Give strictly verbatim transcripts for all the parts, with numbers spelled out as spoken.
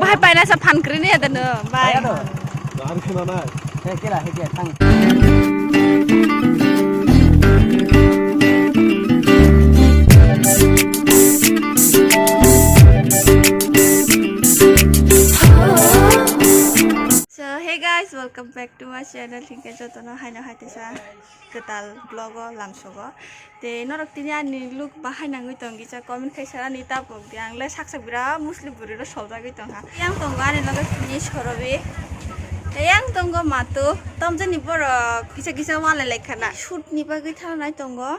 Hai paina sa phan kri ne da no bai. Bahar khna na. He kela he kela thang. So hey guys, welcome back to my channel. Thik jotono haino haitesa kwtal vlog o lamsogo. Te norok tini ani look bahai nangwi tong kisa comment khai sa ani tabuk di ang le sak sak bira musli buri ro soljagwi tong ha. Yang tongo ani loge tini sorobi. Te yang tongo matu tomjani borok kisa kisa wala lekhana shoot ni bagwi thangnai tongo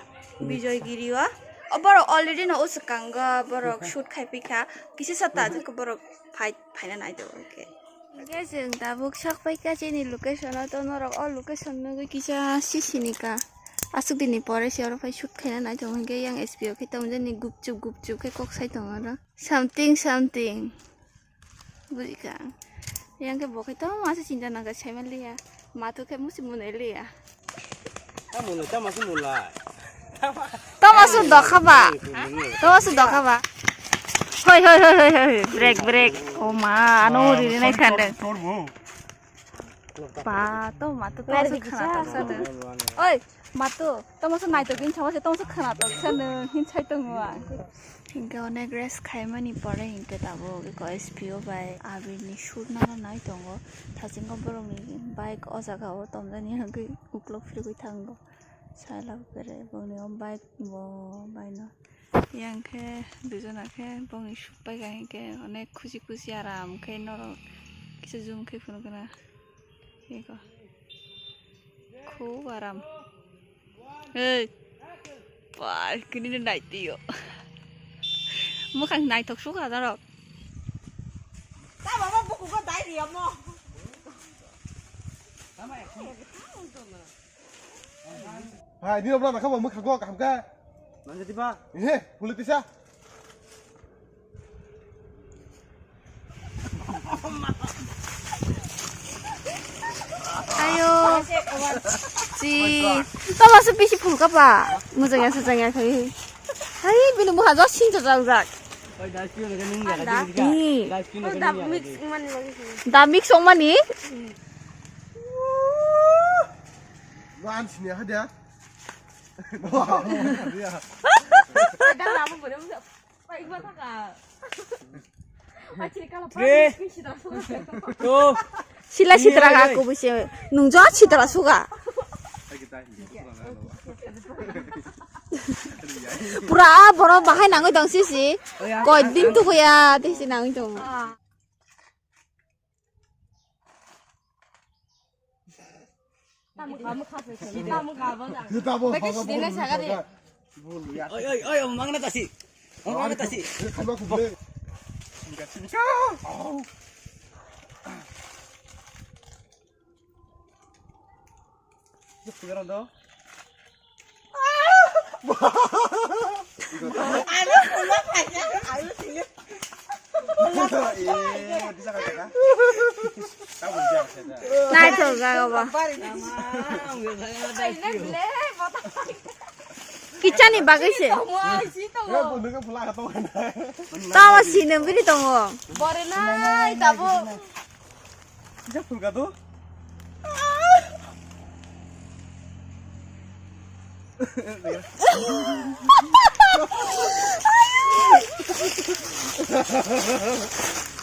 Bijoy Giri o. O borok already no uswkango borok shoot khai pikha kisa sa ta borok fight phaina nai tongo ke. Hingke chwng tabuk sak paikha chini location o, to norok o location nugwi kisa sisini ka. Aswk dini pore se oro phai shoot khaina nai tongo, hingke yang S P O khe tamo jani gupchup gupchup khe kok sai tongo oro. Something something. Bujikha ang. Yang khe bo khe tamo ase chinta nang kha sai manliya. Mato khe musi mwnai liya. Tamo no, tamo se mulai. Tamo su dokha ba. Tamo su dokha ba. Hoi, hoi, hoi, hoi, hoi. Break, break. O ma, ano uri ri nai khandeng. Ba, to mato tamo su khana toksa de. Oi, mato, tamo su nai to gin chama se tamo su khana toksa ne hin sai tong wa. Hingke onek rest khaimani pore hingke tabuk eko S P O bai abirni shoot nana nai tongo. Thasingo borokni bike o jaga o tomjani hingke uklok phirigwi thango. Sala bere bongni o bike bo baino. Yang khe duijona khe bongni shoot paikha hingke onek khusi khusi aram khe norok kisa zoom khe phunukgwna. Eko. Khub aram. Hey. Ba, kini no naitio. Mukhang naithok sukha darok. Ta baba buku ko dai ri amo. Hai, ni obra nakha bo mukhang ko kaham ka. Nang jadi ba. He, politisa. Ayo. Si. Tamo se bisi phulka ba. Mujang ya sajang ya khai. Hai, bini muha jo sin sajang jak. Oi, dai kilo ni jaga. Ih. Dai kilo ni jaga. Da mix ongmani. Wan sini ha dia. Sila sitra ka aku bisi nungjo sitra suga. Pura borok bahai nangwi tong sisi. Koi din tukuya tisi nangwi tong. Oi, oi, oi, mangna tasi. Mangna tasi. Naithok jaga ba. Kichani bagwi se. Tawa sini bini tongo. Bore nai tabo. Kisa phulka do.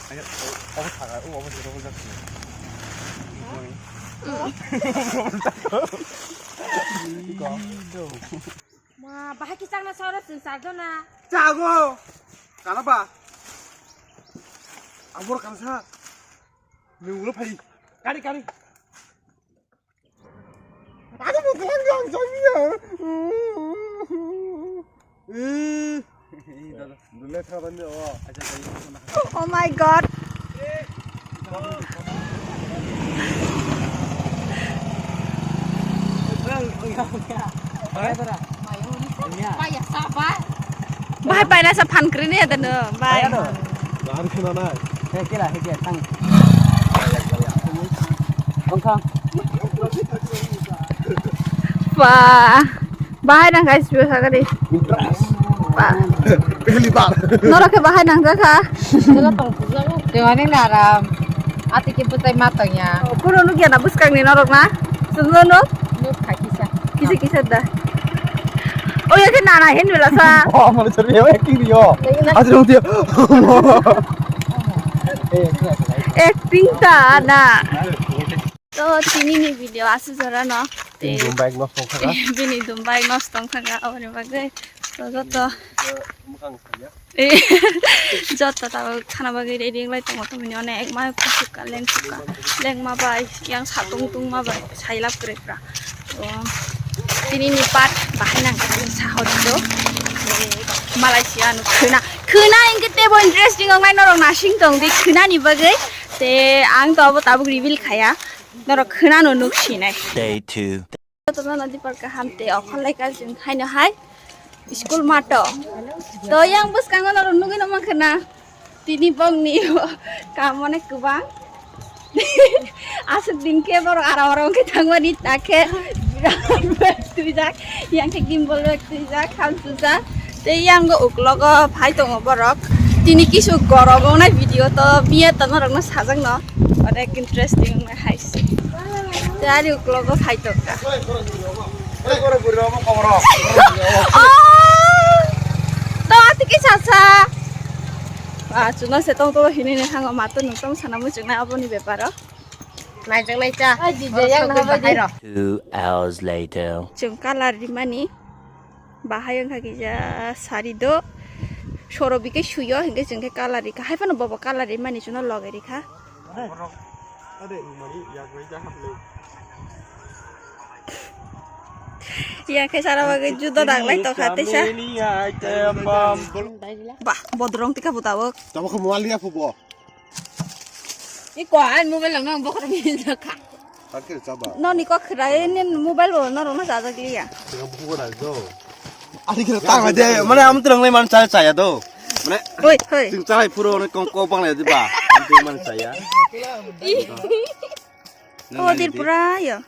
Ayo, obo thaga, o obo jero obo jakse. Iko. Ma, bahai kisa na soro sing sardo na. Chago. Kana ba? Abor kansa. Ni ulo phai. Kari, kari. Ada mo kelang gang jamiya. Eh. Dule thaban de o. Oh my god. Bahai paina sa phan kri ne da no bai. Bahar khna na. He kela he kela thang. Thang thang. Ba. Bahai nang guys, biyo sagari. Ba. Pehli bar. Norok khe bahai nang jakha. Tengani naram. Ati ke butai matang ya. Kuno nuk ya na buskang ni norok na? Suno no? Nuk kha kisa. Kisa kisa da. Oh ya ke nana hen bela sa. Oh, mana cari ya, acting dia. Tengina. Asli dia. Eh, acting ta na. To tini ni video asu jora no. Bini dum bike nosto wngkha ga. Bini dum bike nosto wngkha ga, aboni bagwi. To joto. Joto tabuk thana bagwi ready wng lai tongo, tamoni onek ma kusuk ka, leng suk ka, leng ma bai, yang satung tung ma bai, sailap kwrwi pra. To tini ni part bahai nang kha sa hor do. Malaysia no khwna, khwna engke tebo interesting wng lai norok nasing tong di khwna ni bagwi. Te ang to abo tabuk reveal khaya. Norok khwnano nuk sinai. Day two. Jotono no dipor kaham te okhor lai ka chwng haino hai school mato. To yang bwskango norok nugwi no mankha na. Tini bongni kam onek kwbang. Aswk din khe borok aram aram khe thangmani ta khe birat bag twijak, yang khe gimbal bag twijak, ham sujak. Tei yang uklogo phai tongo borok. Tini kisu gorok wngnai video to miya to norokno sajak no. Onek interesting wngnai hai se. Tei ani uklogo phai tongkha. Oh! To ati kisa sa. Ah, chuna se tong to hinui ni thango mato nung tong sana muchung na aboni beparo. Naijak nai cha. Ai, di, di, yang na bai di. Two hours later. Chwng colour rimani. Bahai wngkha kisa sari do. Soro bikhe suyo, hinkhe chwng khe colour rikha. Hai phano bobo colour rimani chwngno loge rikha. Yang khe sara bagwi juda daglai tongkha teisa. Bah, bodrong tikha bo tabuk. Tamo khe mual ya phubo. Iko, ani mobile lang nang bokhorok ni jakha. Noni kok khwrai ni mobile bo norok no chajak liya. Ani kira tang de, mane am terang le man chaya chaya do. Mane, hoi, hoi. Sing chai puro ne kong kong bang le di ba. Am terang man chaya. Oh, dir pura yo.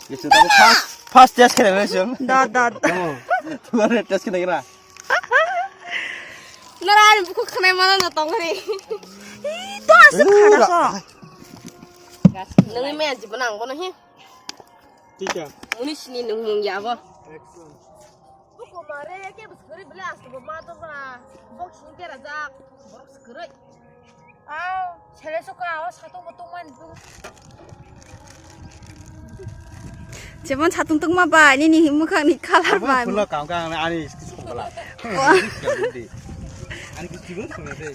First, first test kene na sung. Da, da, da. Tuan test kene kira. Nara ani buku khwnai mana na tong ri. Ih, to aswk khara so. Nungni me aji bana ang bono hi. Tika. Muni sini nung mung ya bo. Buku mare ke bus guri bela asu bo ma to ba. Box ni kera jak. Box guri. Aw, sele suka, aw, satung bo tungmani tung. Jemon satung tungma bai, nini mukhang ni colour bai. Pula kang kang ani skis kong pula. Wah. Ani skis kong pula de.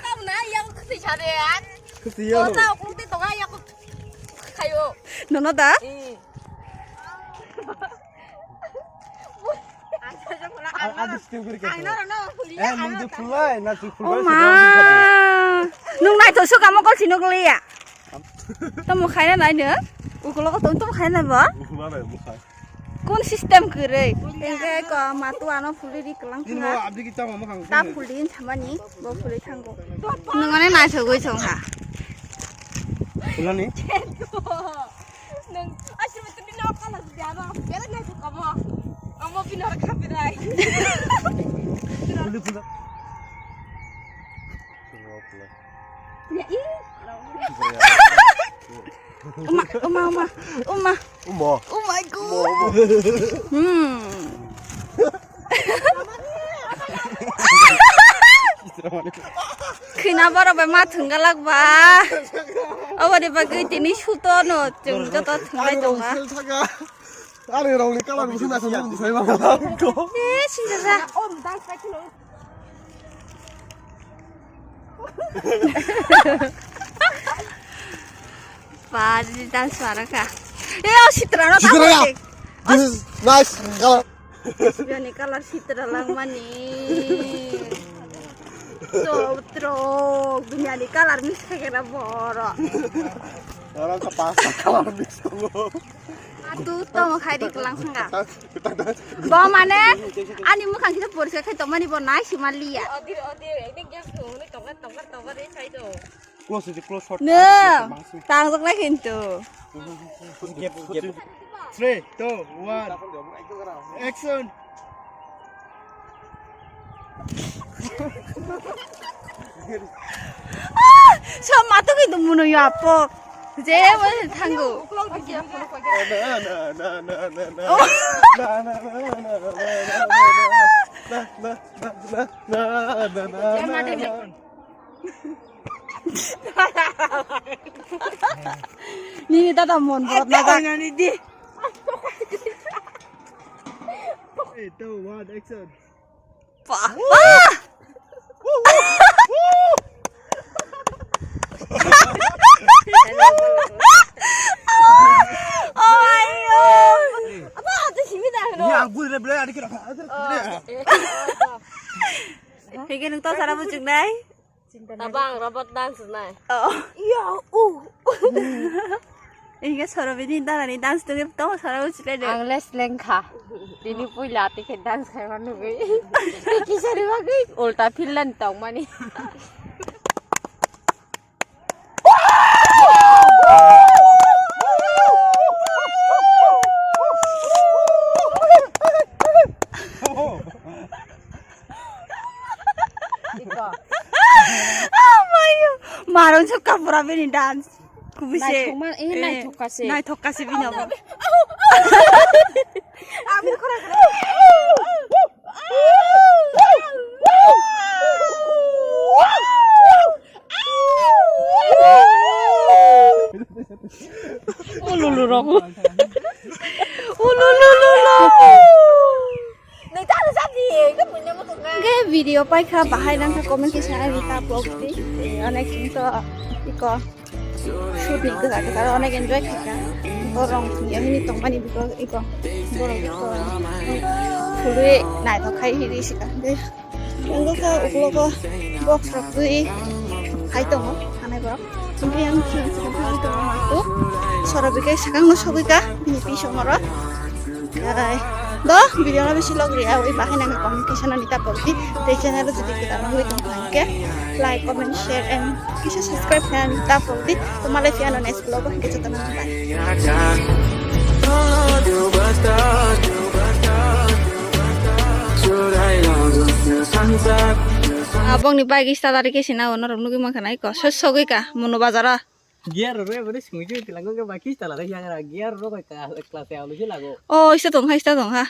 Tam na yang khsi chare an. Khsi yo. Kota kung ti tonga yang khayo. Nono da? Eh. Adi stem kori ka. Eh, nung de phulai, na chu phulai. Oh ma. Nung nai to suka mo kol sinok liya. Tamo khaina nai no? Ukulo ko tong tamo khaina nai bo? Ukulo nai bo khai. Kun system kwrwi. Engke ko matu ano phuli ri klang khna. Abdi kita mama kang. Ta phuli in samani, bo phuli thango. Nung ane nai sogoi song ha. Phulani? Nung asir betul ni nok kalas dia no. Bela nai su kamo. Amo pinor khapirai. Phuli phuli. Ya, ih. Uma, uma, uma, uma. Uma. Oh my God. Uma, uma. Hmm. Khina borok bai ma thwnggalak ba. Oboni bagwi tini suto no chwng joto thwnglai tonga. Ani rong ni colour bo sina sina sai ba. Eh, sinjara. Ba, di dance mara kha. Eh, oh, sitra no. Sitra ya. This is nice colour. Sibiyani colour sitra langmani. Sotro, duniani colour mix khaikhe na borok. Oro kha pasta colour mix tongo. Atu tamo khai ri kwlang sanga. Bo mane ani mukhang kisa poriskar khai tongmani bo nai sima liya. Odir, odir, ini game thung, ini tongkar, tongkar, tongkar, ini khai do. Close di, close shot. No, tangjaknai kintu. Three, two, one. Action. Sa mato ki dumu no yapo. Je mo thangu. Nini dada mon bot na jak. Three, two, one, action. Pa. Oh my God. Apa tu sini dah lo? Ya, aku dah beli adik kita. Hingke nung to sara bujuk nai. Tabang robot dance nai. Oh. Iya, uh. Hingke soro bini dana ni dance tu to sara bujuk nai. Ang les lengkha. Bini puila tike dance khai manu gui. Kisari bagui ulta philan tong mani. Iko. Oh my God. Marung sukha pura bini dance. Kubise. Naithokma, eh, eh, naithok kha se. Naithok kha se bini obo. Ami khora khora. Ululu rok. Ululu lulu. Nang talo sabi, ke punya mo tunga. Ke video paikha bahai nang comment kisa ani ta blog di. Onek to iko shoot ni kisa kisa onek enjoy kha. Borong punya ini tong mani because iko borong iko. Puri nai to khai hiri sika. Nungkha uklogo box rok twi hai tongo, hanai borok. Hingke ang khe ang sakang hai tongo matu. Soro bike sakang no sogwi ka, bini pisong oro. Ai, do, video no bisi log ria, oi bahai nang communication ani ta porti. Te channel jodi kita nang wi tong hingke like, comment, share and kisa subscribe khe ani ta porti. To malai phiya no next vlog o hingke joto no bye. Abongni bike start ari khe sina o norok nugwi mankha na iko sogwi ka Mono bazaro. Gear rw bani sungwi sungwi tilango ke bike start ala yang ra gear rw ka class ya lu lago. O ista tong ha ista tong ha.